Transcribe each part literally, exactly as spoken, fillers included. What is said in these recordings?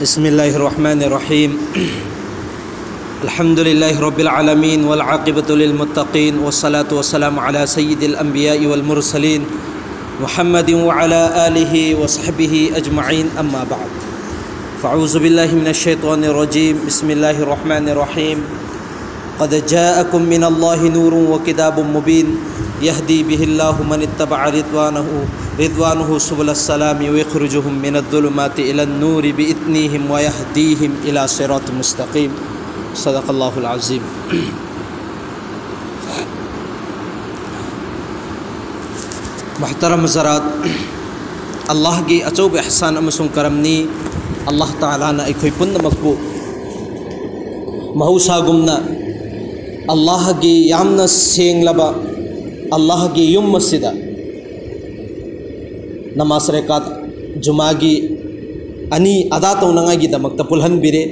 بسم الله الرحمن الرحيم. الحمد لله رب العالمين، والعاقبة للمتقين، والصلاة والسلام على سيد الأنبياء والمرسلين، محمد وعلى آله وصحبه أجمعين، أما بعد. فأعوذ بالله من الشيطان الرجيم. بسم الله الرحمن الرحيم. قد جاءكم من الله نور وكتاب مبين، يهدي به الله من اتبع رضوانه، رضوانه سبل السلام، ويخرجهم من الظلمات إلى النور بإذنهم ويهديهم إلى صراط مستقيم. صدق الله العظيم. ꯃꯨꯍꯇꯔꯝ ꯍꯖꯔꯥꯠ, ꯑꯜꯂꯥꯍꯒꯤ ꯑꯆꯧꯕ ꯏꯍꯁꯥꯟ ꯑꯃꯁꯨꯡ ꯀꯔꯝꯅꯤ꯫ ꯑꯜꯂꯥꯍ ꯇꯥꯂꯥꯅ ꯑꯩꯈꯣꯏ ꯄꯨꯝꯅꯃꯛꯄꯨ ꯃꯍꯧꯁꯥꯒꯨꯝꯅ ꯑꯜꯂꯥꯍꯒꯤ ꯌꯥꯝꯅ ꯁꯦꯡꯂꯕ ꯑꯜꯂꯥꯍꯒꯤ ꯌꯨꯝ ꯑꯁꯤꯗ ꯅꯃꯥꯖ ꯔꯦꯀꯥꯠ ꯖꯨꯃꯥꯒꯤ ꯑꯅꯤ ꯑꯗꯥ ꯇꯧꯅꯉꯥꯏꯒꯤꯗꯃꯛꯇ ꯄꯨꯜꯍꯟꯕꯤꯔꯦ꯫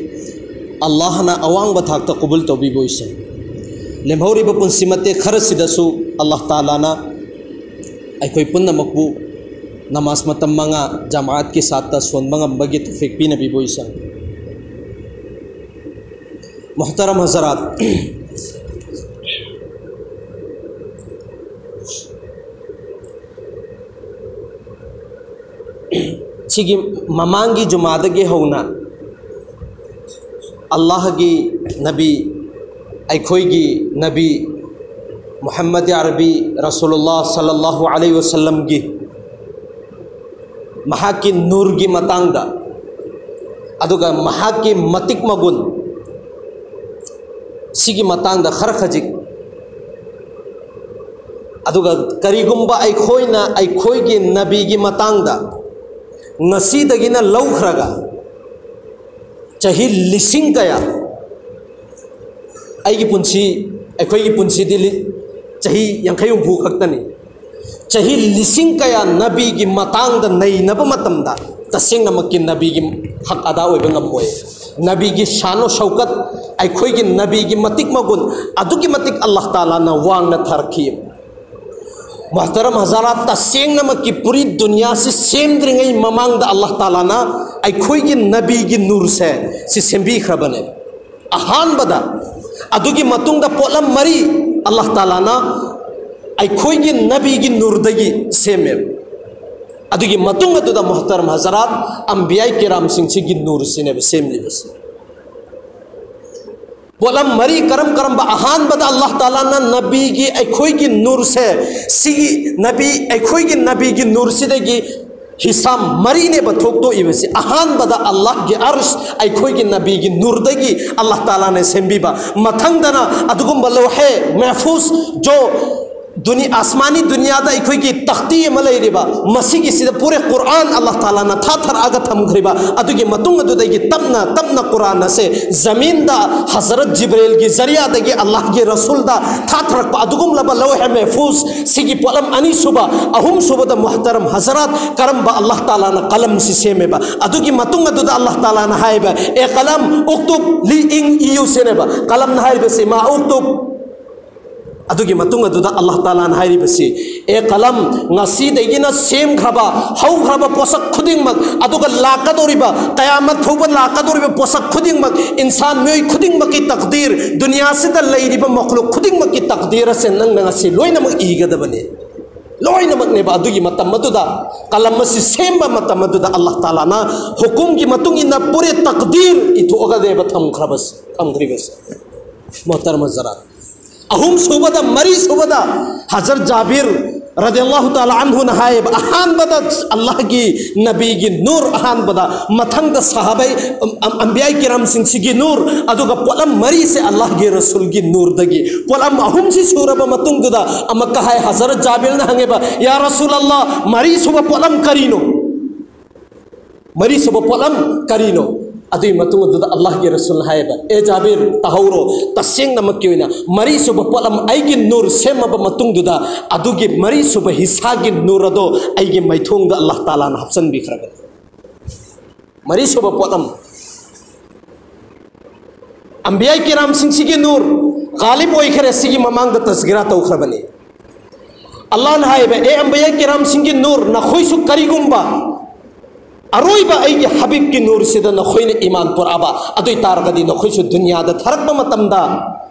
ꯑꯜꯂꯥꯍꯅ ꯑꯋꯥꯡꯕ ꯊꯥꯛꯇ ꯀꯕꯨꯜ ꯇꯧꯕꯤꯕ ꯑꯣꯏꯁꯅꯨ꯫ ꯂꯦꯝꯍꯧꯔꯤꯕ ꯄꯨꯟꯁꯤ ꯃꯇꯦꯛ ꯈꯔꯁꯤꯗꯁꯨ ꯑꯜꯂꯥꯍ ꯇꯥꯂꯥꯅ ꯑꯩꯈꯣꯏ ꯄꯨꯝꯅꯃꯛꯄꯨ ꯅꯃꯥꯖ ꯃꯇꯝ ꯃꯉꯥ ꯖꯃꯥꯑꯠꯀꯤ ꯁꯥꯠꯇ ꯁꯣꯟꯕ ꯉꯝꯕꯒꯤ ꯇꯧꯐꯤꯛ ꯄꯤꯅꯕꯤꯕ ꯑꯣꯏꯁꯅꯨ꯫ ꯃꯨꯍꯇꯔꯝ ꯍꯖꯔꯥꯠ, ꯁꯤꯒꯤ ꯃꯃꯥꯡꯒꯤ ꯖꯨꯃꯥꯗꯒꯤ ꯍꯧꯅ ꯑꯜꯂꯥꯍꯒꯤ ꯅꯕꯤ, ꯑꯩꯈꯣꯏꯒꯤ ꯅꯕꯤ ꯃꯨꯍꯝꯃꯗ ꯑꯔꯕꯤ ꯔꯁꯨꯂꯨꯜꯂꯥꯍ ꯁꯜꯂꯜꯂꯥꯍꯨ ꯑꯂꯩꯍꯤ ꯋꯁꯜꯂꯝꯒꯤ, ꯃꯍꯥꯛꯀꯤ ꯅꯨꯔꯒꯤ ꯃꯇꯥꯡꯗ, ꯑꯗꯨꯒ ꯃꯍꯥꯛꯀꯤ ꯃꯇꯤꯛ ꯃꯒꯨꯟ, ꯁꯤꯒꯤ ꯃꯇꯥꯡꯗ ꯈꯔ ꯈꯖꯤꯛ, ꯑꯗꯨꯒ ꯀꯔꯤꯒꯨꯝꯕ ꯑꯩꯈꯣꯏꯅ ꯑꯩꯈꯣꯏꯒꯤ ꯅꯕꯤꯒꯤ ꯃꯇꯥꯡꯗ ꯉꯁꯤꯗꯒꯤꯅ ꯂꯧꯈ꯭ꯔꯒ ꯆꯍꯤ ꯂꯤꯁꯤꯡ ꯀꯌꯥ, ꯑꯩꯒꯤ ꯄꯨꯟꯁꯤ, ꯑꯩꯈꯣꯏꯒꯤ ꯄꯨꯟꯁꯤꯗꯤ ꯂꯤ-, ꯆꯍꯤ ꯌꯥꯡꯈꯩ ꯍꯨꯝꯐꯨ ꯈꯛꯇꯅꯤ꯫ ꯆꯍꯤ ꯂꯤꯁꯤꯡ ꯀꯌꯥ ꯅꯕꯤꯒꯤ ꯃꯇꯥꯡꯗ ꯅꯩꯅꯕ ꯃꯇꯝꯗ, ꯇꯁꯦꯡꯅꯃꯛꯀꯤ ꯅꯕꯤꯒꯤ ꯍꯛ ꯑꯗꯥ ꯑꯣꯏꯕ ꯉꯝꯃꯣꯏ꯫ ꯅꯕꯤꯒꯤ ꯁꯥꯅꯣ ꯁꯧꯀꯠ, ꯑꯩꯈꯣꯏꯒꯤ ꯅꯕꯤꯒꯤ ꯃꯇꯤꯛ ꯃꯒꯨꯟ ꯑꯗꯨꯛꯀꯤ ꯃꯇꯤꯛ ꯑꯜꯂꯥꯍ ꯇꯥꯂꯥꯅ ꯋꯥꯡꯅ ꯊꯥꯔꯛꯈꯤ꯫ ꯃꯣꯍꯇꯔꯝ ꯍꯖꯥꯔꯥꯠ, ꯇꯁꯦꯡꯅꯃꯛꯀꯤ ꯄꯨꯔꯤ ꯗꯨꯅꯤꯌꯥꯁꯤ ꯁꯦꯝꯗ꯭ꯔꯤꯉꯩ ꯃꯃꯥꯡꯗ ꯑꯜꯂꯥꯍ ꯇꯥꯂꯥꯅ ꯑꯩꯈꯣꯏꯒꯤ ꯅꯕꯤꯒꯤ ꯅꯨꯔꯁꯦ ꯁꯤ ꯁꯦꯝꯕꯤꯈ꯭ꯔꯕꯅꯦ꯫ ꯑꯍꯥꯟꯕꯗ, ꯑꯗꯨꯒꯤ ꯃꯇꯨꯡꯗ ꯄꯣꯠꯂꯝ ꯃꯔꯤ ꯑꯜꯂꯥꯍ ꯇꯥꯂꯥꯅ ꯑꯩꯈꯣꯏꯒꯤ ꯅꯕꯤꯒꯤ ꯅꯨꯔꯗꯒꯤ ꯁꯦꯝꯃꯦꯕ꯫ ꯑꯗꯨꯒꯤ ꯃꯇꯨꯡ ꯑꯗꯨꯗ ꯃꯣꯍꯇꯔꯝ ꯍꯖꯥꯔꯥꯠ, ꯑꯝꯕꯤꯌꯥꯏ ꯀꯤꯔꯥꯝꯁꯤꯡꯁꯤꯒꯤ ꯅꯨꯔꯁꯤꯅꯦꯕ ꯁꯦꯝꯂꯤꯕꯁꯦ꯫ ꯄꯣꯠꯂꯝ ꯃꯔꯤ ꯀꯔꯝ ꯀꯔꯝꯕ? ꯑꯍꯥꯟꯕꯗ ꯑꯜꯂꯥꯍ ꯇꯥꯂꯥꯅ ꯅꯕꯤꯒꯤ, ꯑꯩꯈꯣꯏꯒꯤ ꯅꯨꯔꯁꯦ, ꯁꯤꯒꯤ ꯅꯕꯤ, ꯑꯩꯈꯣꯏꯒꯤ ꯅꯕꯤꯒꯤ ꯅꯨꯔꯁꯤꯗꯒꯤ ꯍꯤꯁꯥꯝ ꯃꯔꯤꯅꯦꯕ ꯊꯣꯛꯇꯣꯛꯏꯕꯁꯤ꯫ ꯑꯍꯥꯟꯕꯗ ꯑꯜꯂꯥꯍꯒꯤ ꯑꯔꯁ ꯑꯩꯈꯣꯏꯒꯤ ꯅꯕꯤꯒꯤ ꯅꯨꯔꯗꯒꯤ ꯑꯜꯂꯥꯍ ꯇꯥꯂꯥꯅ ꯁꯦꯝꯕꯤꯕ꯫ ꯃꯊꯪꯗꯅ ꯑꯗꯨꯒꯨꯝꯕ ꯂꯧꯍꯦ ꯃꯍꯐꯨꯖ, ꯖꯣ ꯗꯨꯅꯤ-, ꯑꯁꯃꯥꯅꯤ ꯗꯨꯅꯤꯌꯥꯗ ꯑꯩꯈꯣꯏꯒꯤ ꯇꯈꯇꯤ ꯑꯃ ꯂꯩꯔꯤꯕ, ꯃꯁꯤꯒꯤꯁꯤꯗ ꯄꯨꯔꯦ ꯀꯨꯔꯥꯟ ꯑꯜꯂꯥꯍ ꯇꯥꯂꯥꯅ ꯊꯥꯊꯔꯛꯑꯒ ꯊꯝꯈ꯭ꯔꯤꯕ꯫ ꯑꯗꯨꯒꯤ ꯃꯇꯨꯡ ꯑꯗꯨꯗꯒꯤ ꯇꯞꯅ ꯇꯞꯅ ꯀꯨꯔꯥꯟ ꯑꯁꯦ ꯖꯃꯤꯟꯗ ꯍꯖꯔꯠ ꯖꯤꯕ꯭ꯔꯦꯜꯒꯤ ꯖꯔꯤꯌꯥꯗꯒꯤ ꯑꯜꯂꯥꯍꯒꯤ ꯔꯁꯨꯜꯗ ꯊꯥꯊꯔꯛꯄ꯫ ꯑꯗꯨꯒꯨꯝꯂꯕ ꯂꯧꯍꯦ ꯃꯍꯐꯨꯖ, ꯁꯤꯒꯤ ꯄꯣꯠꯂꯝ ꯑꯅꯤꯁꯨꯕ, ꯑꯍꯨꯝꯁꯨꯕꯗ ꯃꯣꯍꯇꯔꯝ ꯍꯖꯥꯔꯥꯠ, ꯀꯔꯝꯕ? ꯑꯜꯂꯥꯍ ꯇꯥꯂꯥꯅ ꯀꯂꯝꯁꯤ ꯁꯦꯝꯃꯦꯕ꯫ ꯑꯗꯨꯒꯤ ꯃꯇꯨꯡ ꯑꯗꯨꯗ ꯑꯜꯂꯥꯍ ꯇꯥꯂꯥꯅ ꯍꯥꯏꯕ, "ꯑꯦ ꯀꯂꯝ, ꯎꯛꯇꯨꯕ ꯂꯤ ꯏꯪ ꯏꯌꯨ" ꯁꯤꯅꯦꯕ꯫ ꯀꯂꯝꯅ ꯍꯥꯏꯔꯤꯕꯁꯤ, "ꯃꯥ ꯎꯛꯇꯨꯕ"꯫ ꯑꯗꯨꯒꯤ ꯃꯇꯨꯡ ꯑꯗꯨꯗ ꯑꯜꯂꯥꯍ ꯇꯥꯂꯥꯅ ꯍꯥꯏꯔꯤꯕꯁꯤ, "ꯑꯦ ꯀꯂꯝ, ꯉꯁꯤꯗꯒꯤꯅ ꯁꯦꯝꯈ꯭ꯔꯕ, ꯍꯧꯈ꯭ꯔꯕ ꯄꯣꯠꯁꯛ ꯈꯨꯗꯤꯡꯃꯛ, ꯑꯗꯨꯒ ꯂꯥꯛꯀꯗꯧꯔꯤꯕ, ꯀꯌꯥꯃꯠ ꯐꯥꯎꯕ ꯂꯥꯛꯀꯗꯧꯔꯤꯕ ꯄꯣꯠꯁꯛ ꯈꯨꯗꯤꯡꯃꯛ, ꯏꯟꯁꯥꯟ ꯃꯤꯑꯣꯏ ꯈꯨꯗꯤꯡꯃꯛꯀꯤ ꯇꯛꯗꯤꯔ, ꯗꯨꯅꯤꯌꯥꯁꯤꯗ ꯂꯩꯔꯤꯕ ꯃꯈꯂꯨꯛ ꯈꯨꯗꯤꯡꯃꯛꯀꯤ ꯇꯛꯗꯤꯔ ꯑꯁꯦ ꯅꯪꯅ ꯉꯁꯤ ꯂꯣꯏꯅꯃꯛ ꯏꯒꯗꯕꯅꯤ"꯫ ꯂꯣꯏꯅꯃꯛꯅꯦꯕ꯫ ꯑꯗꯨꯒꯤ ꯃꯇꯝ ꯑꯗꯨꯗ, ꯀꯂꯝ ꯑꯁꯤ ꯁꯦꯝꯕ ꯃꯇꯝ ꯑꯗꯨꯗ ꯑꯜꯂꯥꯍ ꯇꯥꯂꯥꯅ ꯍꯨꯀꯨꯝꯒꯤ ꯃꯇꯨꯡ ꯏꯟꯅ ꯄꯨꯔꯦ ꯇꯛꯗꯤꯔ ꯏꯊꯣꯛꯑꯒꯅꯦꯕ ꯊꯝꯈ꯭ꯔꯕꯁꯦ, ꯊꯝꯈ꯭ꯔꯤꯕꯁꯦ꯫ ꯃꯣꯍꯇꯔꯝ ꯍꯖꯥꯔꯥꯠ, ꯑꯍꯨꯝ ꯁꯨꯕꯗ, ꯃꯔꯤ ꯁꯨꯕꯗ ꯍꯖꯔꯠ ꯖꯥꯕꯤꯔ ꯔꯗꯤꯌꯜꯂꯥꯍꯨ ꯇꯥꯂꯥ ꯑꯟꯍꯨꯅ ꯍꯥꯏꯌꯦꯕ, ꯑꯍꯥꯟꯕꯗ ꯑꯜꯂꯥꯍꯒꯤ ꯅꯕꯤꯒꯤ ꯅꯨꯔ, ꯑꯍꯥꯟꯕꯗ, ꯃꯊꯪꯗ ꯁꯍꯥꯕꯩ, ꯑꯝ-, ꯑꯝ-, ꯑꯝꯕꯤꯌꯥꯏ ꯀꯤꯔꯥꯝꯁꯤꯡꯁꯤꯒꯤ ꯅꯨꯔ, ꯑꯗꯨꯒ ꯄꯣꯠꯂꯝ ꯃꯔꯤꯁꯦ ꯑꯜꯂꯥꯍꯒꯤ ꯔꯁꯨꯜꯒꯤ ꯅꯨꯔꯗꯒꯤ꯫ ꯄꯣꯠꯂꯝ ꯑꯍꯨꯝꯁꯤ ꯁꯨꯔꯕ ꯃꯇꯨꯡꯗꯨꯗ ꯑꯃꯨꯛꯀ ꯍꯥꯏ, ꯍꯖꯔꯠ ꯖꯥꯕꯤꯔꯅ ꯍꯪꯉꯦꯕ, "ꯌꯥ ꯔꯁꯨꯜ ꯑꯜꯂꯥꯍ, ꯃꯔꯤꯁꯨꯕ ꯄꯣꯠꯂꯝ ꯀꯔꯤꯅꯣ? ꯃꯔꯤꯁꯨꯕ ꯄꯣꯠꯂꯝ ꯀꯔꯤꯅꯣ?" ꯑꯗꯨꯒꯤ ꯃꯇꯨꯡ ꯑꯗꯨꯗ ꯑꯜꯂꯥꯍꯒꯤ ꯔꯁꯨꯜꯅ ꯍꯥꯏꯌꯦꯕ, "ꯑꯦ ꯖꯥꯕꯤꯔ, ꯇꯥꯍꯧꯔꯣ, ꯇꯁꯦꯡꯅꯃꯛꯀꯤ ꯑꯣꯏꯅ ꯃꯔꯤꯁꯨꯕ ꯄꯣꯠꯂꯝ ꯑꯩꯒꯤ ꯅꯨꯔ ꯁꯦꯝꯃꯕ ꯃꯇꯨꯡꯗꯨꯗ ꯑꯗꯨꯒꯤ ꯃꯔꯤꯁꯨꯕ ꯍꯤꯁꯥꯒꯤ ꯅꯨꯔ ꯑꯗꯣ ꯑꯩꯒꯤ ꯃꯥꯏꯊꯣꯡꯗ ꯑꯜꯂꯥꯍ ꯇꯥꯂꯥꯅ ꯍꯥꯞꯆꯤꯟꯕꯤꯈ꯭ꯔꯕꯅꯤ"꯫ ꯃꯔꯤꯁꯨꯕ ꯄꯣꯠꯂꯝ, ꯑꯝꯕꯤꯌꯥꯏ ꯀꯤꯔꯥꯝꯁꯤꯡꯁꯤꯒꯤ ꯅꯨꯔ ꯒꯥꯂꯤꯕ ꯑꯣꯏꯈ꯭ꯔꯦ꯫ ꯁꯤꯒꯤ ꯃꯃꯥꯡꯗ ꯇꯖꯀꯤꯔꯥ ꯇꯧꯈ꯭ꯔꯕꯅꯤ꯫ ꯑꯜꯂꯥꯍꯅ ꯍꯥꯏꯕ, ꯑꯦ ꯑꯝꯕꯤꯌꯥ ꯀꯤꯔꯥꯝꯁꯤꯡꯒꯤ ꯅꯨꯔ, ꯅꯈꯣꯏꯁꯨ ꯀꯔꯤꯒꯨꯝꯕ ꯑꯔꯣꯏꯕ ꯑꯩꯒꯤ ꯍꯕꯤꯕꯀꯤ ꯅꯨꯔꯁꯤꯗ ꯅꯈꯣꯏꯅ ꯏꯃꯥꯟ ꯄꯨꯔꯛꯑꯕ, ꯑꯗꯨ ꯑꯣꯏ ꯇꯥꯔꯒꯗꯤ ꯅꯈꯣꯏꯁꯨ ꯗꯨꯅꯤꯌꯥꯗ ꯊꯥꯔꯛꯄ ꯃꯇꯝꯗ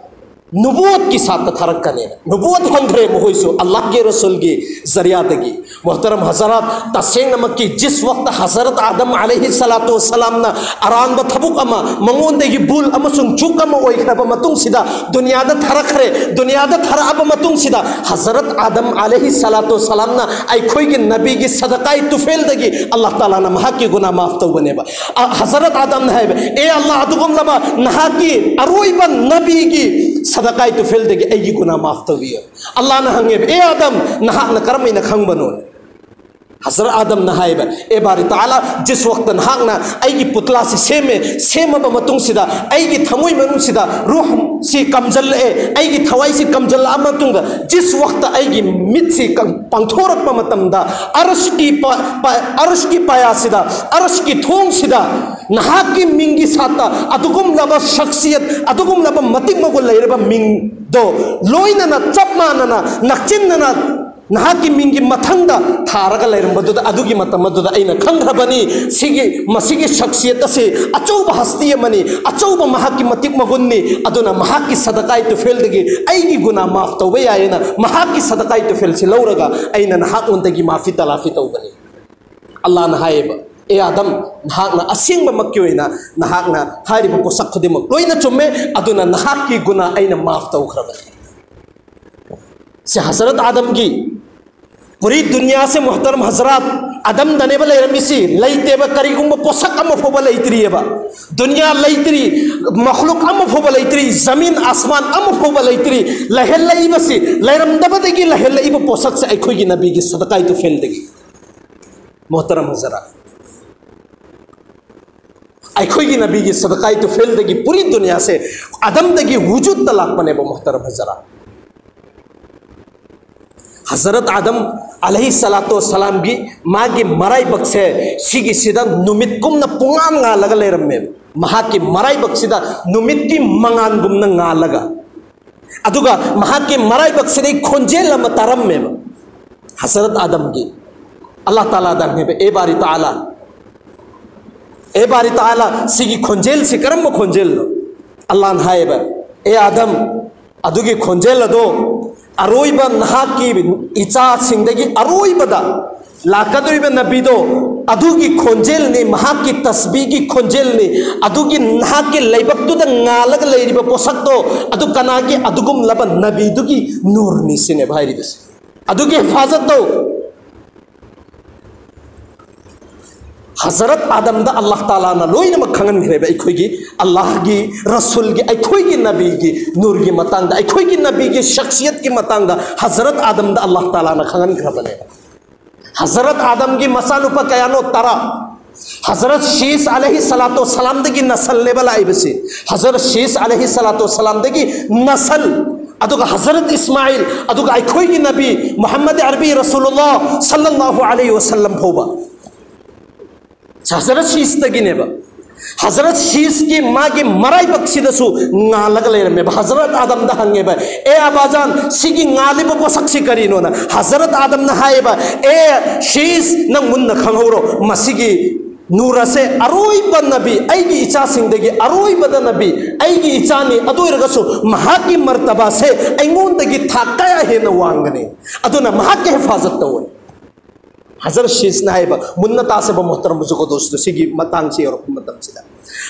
ꯅꯨꯕꯨꯋꯠꯀꯤ ꯁꯥꯠꯇ ꯊꯥꯔꯛꯀꯅꯤ꯫ ꯅꯨꯕꯨꯋꯠ ꯐꯪꯈ꯭ꯔꯦ ꯃꯈꯣꯏꯁꯨ ꯑꯜꯂꯥꯍꯒꯤ ꯔꯁꯨꯜꯒꯤ ꯖꯔꯤꯌꯥꯗꯒꯤ꯫ ꯃꯣꯍꯇꯔꯝ ꯍꯖꯔꯥꯠ, ꯇꯁꯦꯡꯅꯃꯛꯀꯤ ꯖꯤꯁ ꯋꯛꯇ ꯍꯖꯔꯠ ꯑꯥꯗꯝ ꯑꯂꯩꯍꯤ ꯁꯂꯥꯇꯨ ꯋꯁꯁꯂꯥꯝꯅ ꯑꯔꯥꯟꯕ ꯊꯕꯛ ꯑꯃ, ꯃꯉꯣꯟꯗꯒꯤ ꯚꯨꯜ ꯑꯃꯁꯨꯡ ꯆꯨꯛ ꯑꯃ ꯑꯣꯏꯈ꯭ꯔꯕ ꯃꯇꯨꯡꯁꯤꯗ ꯗꯨꯅꯤꯌꯥꯗ ꯊꯥꯔꯛꯈ꯭ꯔꯦ꯫ ꯗꯨꯅꯤꯌꯥꯗ ꯊꯥꯔꯛꯑꯕ ꯃꯇꯨꯡꯁꯤꯗ ꯍꯖꯔꯠ ꯑꯥꯗꯝ ꯑꯂꯩꯍꯤ ꯁꯂꯥꯇꯨ ꯋꯁꯁꯂꯥꯝꯅ ꯑꯩꯈꯣꯏꯒꯤ ꯅꯕꯤꯒꯤ ꯁꯗꯀꯥꯏ ꯇꯨꯐꯦꯜꯗꯒꯤ ꯑꯜꯂꯥꯍ ꯇꯥꯂꯥꯅ ꯃꯍꯥꯛꯀꯤ ꯒꯨꯅꯥ ꯃꯥꯐ ꯇꯧꯕꯅꯦꯕ꯫ ꯑ, ꯍꯖꯔꯠ ꯑꯥꯗꯝꯅ ꯍꯥꯏꯕ, "ꯑꯦ ꯑꯜꯂꯥꯍ, ꯑꯗꯨꯒꯨꯝꯂꯕ ꯅꯍꯥꯛꯀꯤ ꯑꯔꯣꯏꯕ ꯅꯕꯤꯒꯤ ꯁꯗꯀꯥꯏ ꯇꯨꯐꯦꯜꯗꯒꯤ ꯑꯩꯒꯤ ꯒꯨꯅꯥ ꯃꯥꯐ ꯇꯧꯕꯤꯌꯨ꯫" ꯑꯜꯂꯥꯍꯅ ꯍꯪꯉꯦꯕ, "ꯑꯦ ꯑꯥꯗꯝ, ꯅꯍꯥꯛꯅ ꯀꯔꯝꯍꯥꯏꯅ ꯈꯪꯕꯅꯣ?" ꯍꯖꯔꯠ ꯑꯥꯗꯝꯅ ꯍꯥꯏꯕ, "ꯑꯦ ꯕꯥꯔꯤ ꯇꯥꯂꯥ, ꯖꯤꯁ ꯋꯛꯇ ꯅꯍꯥꯛꯅ ꯑꯩꯒꯤ ꯄꯨꯇꯂꯥꯁꯤ ꯁꯦꯝꯃꯦ, ꯁꯦꯝꯃꯕ ꯃꯇꯨꯡꯁꯤꯗ ꯑꯩꯒꯤ ꯊꯃꯣꯏ ꯃꯅꯨꯡꯁꯤꯗ ꯔꯨꯍꯁꯤ ꯀꯝꯖꯜꯂꯛꯑꯦ, ꯑꯩꯒꯤ ꯊꯋꯥꯏꯁꯤ ꯀꯝꯖꯜꯂꯛꯑ ꯃꯇꯨꯡꯗ ꯖꯤꯁ ꯋꯛꯇ ꯑꯩꯒꯤ ꯃꯤꯠꯁꯤ ꯀ-, ꯄꯥꯡꯊꯣꯔꯛꯄ ꯃꯇꯝꯗ ꯑꯔꯁꯀꯤ ꯄ-, ꯄ-, ꯑꯔꯁꯀꯤ ꯄꯥꯌꯥꯁꯤꯗ, ꯑꯔꯁꯀꯤ ꯊꯣꯡꯁꯤꯗ ꯅꯍꯥꯛꯀꯤ ꯃꯤꯡꯒꯤ ꯁꯥꯠꯇ ꯑꯗꯨꯒꯨꯝꯂꯕ ꯁꯛꯁꯤꯌꯠ, ꯑꯗꯨꯒꯨꯝꯂꯕ ꯃꯇꯤꯛ ꯃꯒꯨꯟ ꯂꯩꯔꯕ ꯃꯤꯡꯗꯣ ꯂꯣꯏꯅꯅ ꯆꯞ ꯃꯥꯟꯅꯅ ꯅꯛꯆꯤꯟꯅꯅ ꯅꯍꯥꯛꯀꯤ ꯃꯤꯡꯒꯤ ꯃꯊꯪꯗ ꯊꯥꯔꯒ ꯂꯩꯔꯝꯕꯗꯨꯗ, ꯑꯗꯨꯒꯤ ꯃꯇꯝ ꯑꯗꯨꯗ ꯑꯩꯅ ꯈꯪꯈ꯭ꯔꯕꯅꯤ, ꯁꯤꯒꯤ, ꯃꯁꯤꯒꯤ ꯁꯛꯁꯤꯌꯠ ꯑꯁꯤ ꯑꯆꯧꯕ ꯍꯁꯇꯤ ꯑꯃꯅꯤ, ꯑꯆꯧꯕ ꯃꯍꯥꯛꯀꯤ ꯃꯇꯤꯛ ꯃꯒꯨꯟꯅꯤ, ꯑꯗꯨꯅ ꯃꯍꯥꯛꯀꯤ ꯁꯗꯀꯥꯏ ꯇꯨꯐꯦꯜꯗꯒꯤ ꯑꯩꯒꯤ ꯒꯨꯅꯥ ꯃꯥꯐ ꯇꯧꯕ ꯌꯥꯏꯌꯦꯅ ꯃꯍꯥꯛꯀꯤ ꯁꯗꯀꯥꯏ ꯇꯨꯐꯦꯜꯁꯤ ꯂꯧꯔꯒ ꯑꯩꯅ ꯅꯍꯥꯛꯉꯣꯟꯗꯒꯤ ꯃꯥꯐꯤ ꯇꯂꯥꯐꯤ ꯇꯧꯕꯅꯤ꯫" ꯑꯜꯂꯥꯍꯅ ꯍꯥꯏꯌꯦꯕ, "ꯑꯦ ꯑꯥꯗꯝ, ꯅꯍꯥꯛꯅ ꯑꯁꯦꯡꯕꯃꯛꯀꯤ ꯑꯣꯏꯅ ꯅꯍꯥꯛꯅ ꯍꯥꯏꯔꯤꯕ ꯄꯣꯠꯁꯛ ꯈꯨꯗꯤꯡꯃꯛ ꯂꯣꯏꯅ ꯆꯨꯝꯃꯦ, ꯑꯗꯨꯅ ꯅꯍꯥꯛꯀꯤ ꯒꯨꯅꯥ ꯑꯩꯅ ꯃꯥꯐ ꯇꯧꯈ꯭ꯔꯕꯅꯤ꯫" ꯁꯤ ꯍꯖꯔꯠ ꯑꯥꯗꯝꯒꯤ ꯄꯨꯔꯤ ꯗꯨꯅꯤꯌꯥꯁꯦ, ꯃꯣꯍꯇꯔꯝ ꯍꯖꯔꯥꯠ, ꯑꯥꯗꯝꯗꯅꯦꯕ ꯂꯩꯔꯝꯃꯤꯁꯤ, ꯂꯩꯇꯦꯕ, ꯀꯔꯤꯒꯨꯝꯕ ꯄꯣꯠꯁꯛ ꯑꯃ ꯐꯥꯎꯕ ꯂꯩꯇ꯭ꯔꯤꯑꯕ꯫ ꯗꯨꯅꯤꯌꯥ ꯂꯩꯇ꯭ꯔꯤ, ꯃꯈꯂꯨꯛ ꯑꯃ ꯐꯥꯎꯕ ꯂꯩꯇ꯭ꯔꯤ, ꯖꯃꯤꯟ ꯑꯁꯃꯥꯟ ꯑꯃ ꯐꯥꯎꯕ ꯂꯩꯇ꯭ꯔꯤ꯫ ꯂꯩꯍꯜꯂꯛꯏꯕꯁꯤ, ꯂꯩꯔꯝꯗꯕꯗꯒꯤ ꯂꯩꯍꯜꯂꯛꯏꯕ ꯄꯣꯠꯁꯛꯁꯦ ꯑꯩꯈꯣꯏꯒꯤ ꯅꯕꯤꯒꯤ ꯁꯗꯀꯥꯏ ꯇꯨꯐꯦꯜꯗꯒꯤ꯫ ꯃꯣꯍꯇꯔꯝ ꯍꯖꯔꯥꯠ, ꯑꯩꯈꯣꯏꯒꯤ ꯅꯕꯤꯒꯤ ꯁꯗꯀꯥꯏ ꯇꯨꯐꯦꯜꯗꯒꯤ ꯄꯨꯔꯤ ꯗꯨꯅꯤꯌꯥꯁꯦ ꯑꯥꯗꯝꯗꯒꯤ ꯋꯨꯖꯨꯗꯇ ꯂꯥꯛꯄꯅꯦꯕ, ꯃꯣꯍꯇꯔꯝ ꯍꯖꯔꯥꯠ꯫ ꯍꯖꯔꯠ ꯑꯥꯗꯝ ꯑꯂꯩꯍꯤ ꯁꯂꯥꯇꯨ ꯋꯁꯁꯂꯥꯝꯒꯤ ꯃꯥꯒꯤ ꯃꯔꯥꯏꯕꯛꯁꯦ ꯁꯤꯒꯤꯁꯤꯗ ꯅꯨꯃꯤꯠꯀꯨꯝꯅ ꯄꯨꯡꯉꯥꯟ ꯉꯥꯜꯂꯒ ꯂꯩꯔꯝꯃꯦꯕ꯫ ꯃꯍꯥꯛꯀꯤ ꯃꯔꯥꯏꯕꯛꯁꯤꯗ ꯅꯨꯃꯤꯠꯀꯤ ꯃꯉꯥꯜꯒꯨꯝꯅ ꯉꯥꯜꯂꯒ, ꯑꯗꯨꯒ ꯃꯍꯥꯛꯀꯤ ꯃꯔꯥꯏꯕꯛꯁꯤꯗꯒꯤ ꯈꯣꯟꯖꯦꯜ ꯑꯃ ꯇꯥꯔꯝꯃꯦꯕ꯫ ꯍꯖꯔꯠ ꯑꯥꯗꯝꯒꯤ ꯑꯜꯂꯥꯍ ꯇꯥꯂꯥꯗ ꯍꯪꯉꯦꯕ, "ꯑꯦ ꯕꯥꯔꯤ ꯇꯥꯂꯥ, ꯑꯦ ꯕꯥꯔꯤ ꯇꯥꯂꯥ, ꯁꯤꯒꯤ ꯈꯣꯟꯖꯦꯜꯁꯤ ꯀꯔꯝꯕ ꯈꯣꯟꯖꯦꯜꯅꯣ?" ꯑꯜꯂꯥꯍꯅ ꯍꯥꯏꯌꯦꯕ, "ꯑꯦ ꯑꯥꯗꯝ, ꯑꯗꯨꯒꯤ ꯈꯣꯟꯖꯦꯜ ꯑꯗꯣ ꯑꯔꯣꯏꯕ ꯅꯍꯥꯛꯀꯤ ꯏꯆꯥꯁꯤꯡꯗꯒꯤ ꯑꯔꯣꯏꯕꯗ ꯂꯥꯛꯀꯗꯧꯔꯤꯕ ꯅꯕꯤꯗꯣ, ꯑꯗꯨꯒꯤ ꯈꯣꯟꯖꯦꯜꯅꯤ, ꯃꯍꯥꯛꯀꯤ ꯇꯁꯕꯤꯒꯤ ꯈꯣꯟꯖꯦꯜꯅꯤ, ꯑꯗꯨꯒꯤ ꯅꯍꯥꯛꯀꯤ ꯂꯩꯕꯛꯇꯨꯗ ꯉꯥꯜꯂꯒ ꯂꯩꯔꯤꯕ ꯄꯣꯠꯁꯛꯇꯣ, ꯑꯗꯨ ꯀꯅꯥꯒꯤ? ꯑꯗꯨꯒꯨꯝꯂꯕ ꯅꯕꯤꯗꯨꯒꯤ ꯅꯨꯔꯅꯤ" ꯁꯤꯅꯦꯕ ꯍꯥꯏꯔꯤꯕꯁꯦ꯫ ꯑꯗꯨꯒꯤ ꯍꯤꯐꯥꯖꯠꯇꯣ ꯍꯖꯔꯠ ꯑꯥꯗꯝꯗ ꯑꯜꯂꯥꯍ ꯇꯥꯂꯥꯅ ꯂꯣꯏꯅꯃꯛ ꯈꯪꯍꯟꯈ꯭ꯔꯦꯕ꯫ ꯑꯩꯈꯣꯏꯒꯤ ꯑꯜꯂꯥꯍꯒꯤ ꯔꯁꯨꯜꯒꯤ, ꯑꯩꯈꯣꯏꯒꯤ ꯅꯕꯤꯒꯤ ꯅꯨꯔꯒꯤ ꯃꯇꯥꯡꯗ, ꯑꯩꯈꯣꯏꯒꯤ ꯅꯕꯤꯒꯤ ꯁꯛꯁꯤꯌꯠꯀꯤ ꯃꯇꯥꯡꯗ ꯍꯖꯔꯠ ꯑꯥꯗꯝꯗ ꯑꯜꯂꯥꯍ ꯇꯥꯂꯥꯅ ꯈꯪꯍꯟꯈ꯭ꯔꯕꯅꯦꯕ꯫ ꯍꯖꯔꯠ ꯑꯥꯗꯝꯒꯤ ꯃꯆꯥꯅꯨꯄꯥ ꯀꯌꯥꯅꯣ? ꯇꯔꯥ꯫ ꯍꯖꯔꯠ ꯁꯤꯁ ꯑꯂꯩꯍꯤ ꯁꯂꯥꯇꯨ ꯁꯂꯥꯝꯗꯒꯤ ꯅꯁꯜꯅꯦꯕ ꯂꯥꯛꯏꯕꯁꯤ꯫ ꯍꯖꯔꯠ ꯁꯤꯁ ꯑꯂꯩꯍꯤ ꯁꯂꯥꯇꯨ ꯁꯂꯥꯝꯗꯒꯤ ꯅꯁꯜ, ꯑꯗꯨꯒ ꯍꯖꯔꯠ ꯏꯁꯃꯥꯏꯜ, ꯑꯗꯨꯒ ꯑꯩꯈꯣꯏꯒꯤ ꯅꯕꯤ ꯃꯨꯍꯝꯃꯗ ꯑꯔꯕꯤ ꯔꯁꯨꯂꯨꯜꯂꯥꯍ ꯁꯜꯂꯜꯂꯥꯍꯨ ꯑꯂꯩꯍꯤ ꯋꯁꯜꯂꯝ ꯐꯥꯎꯕ ꯍꯖꯔꯠ ꯁꯤꯁꯇꯒꯤꯅꯦꯕ꯫ ꯍꯖꯔꯠ ꯁꯤꯁꯀꯤ ꯃꯥꯒꯤ ꯃꯔꯥꯏꯕꯛꯁꯤꯗꯁꯨ ꯉꯥꯜꯂꯒ ꯂꯩꯔꯝꯃꯦꯕ꯫ ꯍꯖꯔꯠ ꯑꯥꯗꯝꯗ ꯍꯪꯉꯦꯕ, "ꯑꯦ ꯑꯕꯥꯖꯥꯟ, ꯁꯤꯒꯤ ꯉꯥꯜꯂꯤꯕ ꯄꯣꯠꯁꯛꯁꯤ ꯀꯔꯤꯅꯣꯅ?" ꯍꯖꯔꯠ ꯑꯥꯗꯝꯅ ꯍꯥꯏꯌꯦꯕ, "ꯑꯦ ꯁꯤꯁ, ꯅꯪ ꯃꯨꯟꯅ ꯈꯪꯍꯧꯔꯣ, ꯃꯁꯤꯒꯤ ꯅꯨꯔ ꯑꯁꯦ ꯑꯔꯣꯏꯕ ꯅꯕꯤ, ꯑꯩꯒꯤ ꯏꯆꯥꯁꯤꯡꯗꯒꯤ ꯑꯔꯣꯏꯕꯗ ꯅꯕꯤ, ꯑꯩꯒꯤ ꯏꯆꯥꯅꯤ꯫ ꯑꯗꯨ ꯑꯣꯏꯔꯒꯁꯨ ꯃꯍꯥꯛꯀꯤ ꯃꯔꯇꯕꯥꯁꯦ ꯑꯩꯉꯣꯟꯗꯒꯤ ꯊꯥꯛ ꯀꯌꯥ ꯍꯦꯟꯅ ꯋꯥꯡꯒꯅꯤ꯫ ꯑꯗꯨꯅ ꯃꯍꯥꯛꯀꯤ ꯍꯤꯐꯥꯖꯠ ꯇꯧꯋꯦ"꯫ ꯍꯖꯔꯠ ꯁꯤꯁꯅ ꯍꯥꯏꯌꯦꯕ, ꯃꯨꯟꯅ ꯇꯥꯁꯦꯕ ꯃꯣꯍꯇꯔꯝ ꯕꯨꯖꯨꯔꯒ ꯗꯣꯁꯇꯣ, ꯁꯤꯒꯤ ꯃꯇꯥꯡꯁꯤ ꯌꯧꯔꯛꯄ ꯃꯇꯝꯁꯤꯗ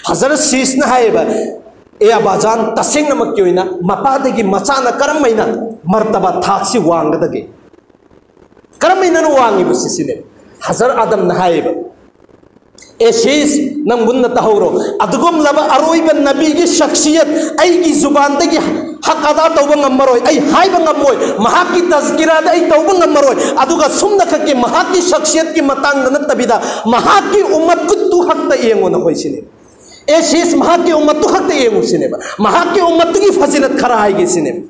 ꯍꯖꯔꯠ ꯁꯤꯁꯅ ꯍꯥꯏꯌꯦꯕ, "ꯑꯦ ꯑꯕꯥꯖꯥꯟ, ꯇꯁꯦꯡꯅꯃꯛꯀꯤ ꯑꯣꯏꯅ ꯃꯄꯥꯗꯒꯤ ꯃꯆꯥꯅ ꯀꯔꯝꯍꯥꯏꯅ ꯃꯔꯇꯕꯥ, ꯊꯥꯛꯁꯤ ꯋꯥꯡꯒꯗꯒꯦ? ꯀꯔꯝꯍꯥꯏꯅꯅꯣ ꯋꯥꯡꯉꯤꯕꯁꯤ?" ꯁꯤꯅꯦꯕ꯫ ꯍꯖꯔꯠ ꯑꯥꯗꯝꯅ ꯍꯥꯏꯌꯦꯕ, "ꯑꯦ ꯁꯤꯁ, ꯅꯪ ꯃꯨꯟꯅ ꯇꯥꯍꯧꯔꯣ, ꯑꯗꯨꯒꯨꯝꯂꯕ ꯑꯔꯣꯏꯕ ꯅꯕꯤꯒꯤ ꯁꯛꯁꯤꯌꯠ ꯑꯩꯒꯤ ꯖꯨꯕꯥꯟꯗꯒꯤ ꯍꯛ ꯑꯗꯥ ꯇꯧꯕ ꯉꯝꯃꯔꯣꯏ, ꯑꯩ ꯍꯥꯏꯕ ꯉꯝꯃꯣꯏ, ꯃꯍꯥꯛꯀꯤ ꯇꯖꯀꯤꯔꯥꯗ ꯑꯩ ꯇꯧꯕ ꯉꯝꯃꯔꯣꯏ꯫ ꯑꯗꯨꯒ ꯁꯨꯝꯅꯈꯛꯀꯤ ꯃꯍꯥꯛꯀꯤ ꯁꯛꯁꯤꯌꯠꯀꯤ ꯃꯇꯥꯡꯗ ꯅꯠꯇꯕꯤꯗ ꯃꯍꯥꯛꯀꯤ ꯎꯝꯃꯠꯇꯨ ꯈꯛꯇ ꯌꯦꯡꯉꯣ ꯅꯈꯣꯏ" ꯁꯤꯅꯦꯕ꯫ "ꯑꯦ ꯁꯤꯁ, ꯃꯍꯥꯛꯀꯤ ꯎꯝꯃꯠꯇꯨ ꯈꯛꯇ ꯌꯦꯡꯉꯨ" ꯁꯤꯅꯦꯕ꯫ "ꯃꯍꯥꯛꯀꯤ ꯎꯝꯃꯠꯇꯨꯒꯤ ꯐꯖꯤꯂꯠ ꯈꯔ ꯍꯥꯏꯒꯦ" ꯁꯤꯅꯦꯕ꯫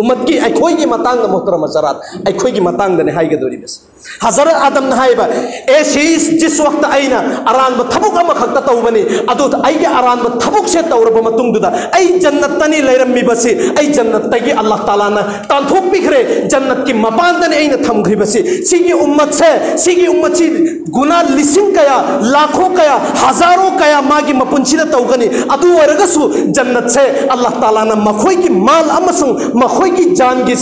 ꯎꯝꯃꯠꯀꯤ, ꯑꯩꯈꯣꯏꯒꯤ ꯃꯇꯥꯡꯗ, ꯃꯣꯍꯇꯔꯝ ꯍꯖꯔꯥꯠ, ꯑꯩꯈꯣꯏꯒꯤ ꯃꯇꯥꯡꯗꯅꯦ ꯍꯥꯏꯒꯗꯧꯔꯤꯕꯁꯦ꯫ ꯍꯖꯔꯠ ꯑꯥꯗꯝꯅ ꯍꯥꯏꯕ, ꯑꯦ ꯁꯤꯁ, ꯖꯤꯁ ꯋꯥꯛꯇ ꯑꯩꯅ ꯑꯔꯥꯟꯕ ꯊꯕꯛ ꯑꯃꯈꯛꯇ ꯇꯧꯕꯅꯤ, ꯑꯗꯨ ꯑꯩꯒꯤ ꯑꯔꯥꯟꯕ ꯊꯕꯛꯁꯦ ꯇꯧꯔꯕ ꯃꯇꯨꯡꯗꯨꯗ ꯑꯩ ꯖꯟꯅꯠꯇꯅꯤ ꯂꯩꯔꯝꯃꯤꯕꯁꯤ, ꯑꯩ ꯖꯟꯅꯠꯇꯒꯤ ꯑꯜꯂꯥꯍ ꯇꯥꯂꯥꯅ ꯇꯥꯟꯊꯣꯛꯄꯤꯈ꯭ꯔꯦ, ꯖꯟꯅꯠꯀꯤ ꯃꯄꯥꯟꯗꯅꯤ ꯑꯩꯅ ꯊꯝꯈ꯭ꯔꯤꯕꯁꯤ꯫ ꯁꯤꯒꯤ ꯎꯝꯃꯠꯁꯦ, ꯁꯤꯒꯤ ꯎꯝꯃꯠꯁꯤ ꯒꯨꯅꯥ ꯂꯤꯁꯤꯡ ꯀꯌꯥ, ꯂꯥꯈꯣ ꯀꯌꯥ, ꯍꯖꯥꯔꯣ ꯀꯌꯥ ꯃꯥꯒꯤ ꯃꯄꯨꯟꯁꯤꯗ ꯇꯧꯒꯅꯤ꯫ ꯑꯗꯨ ꯑꯣꯏꯔꯒꯁꯨ ꯖꯟꯅꯠꯁꯦ ꯑꯜꯂꯥꯍ ꯇꯥꯂꯥꯅ ꯃꯈꯣꯏꯒꯤ ꯃꯥꯜ ꯑꯃꯁꯨꯡ ꯃꯈꯣꯏꯒꯤ ꯖꯥꯟꯒꯤ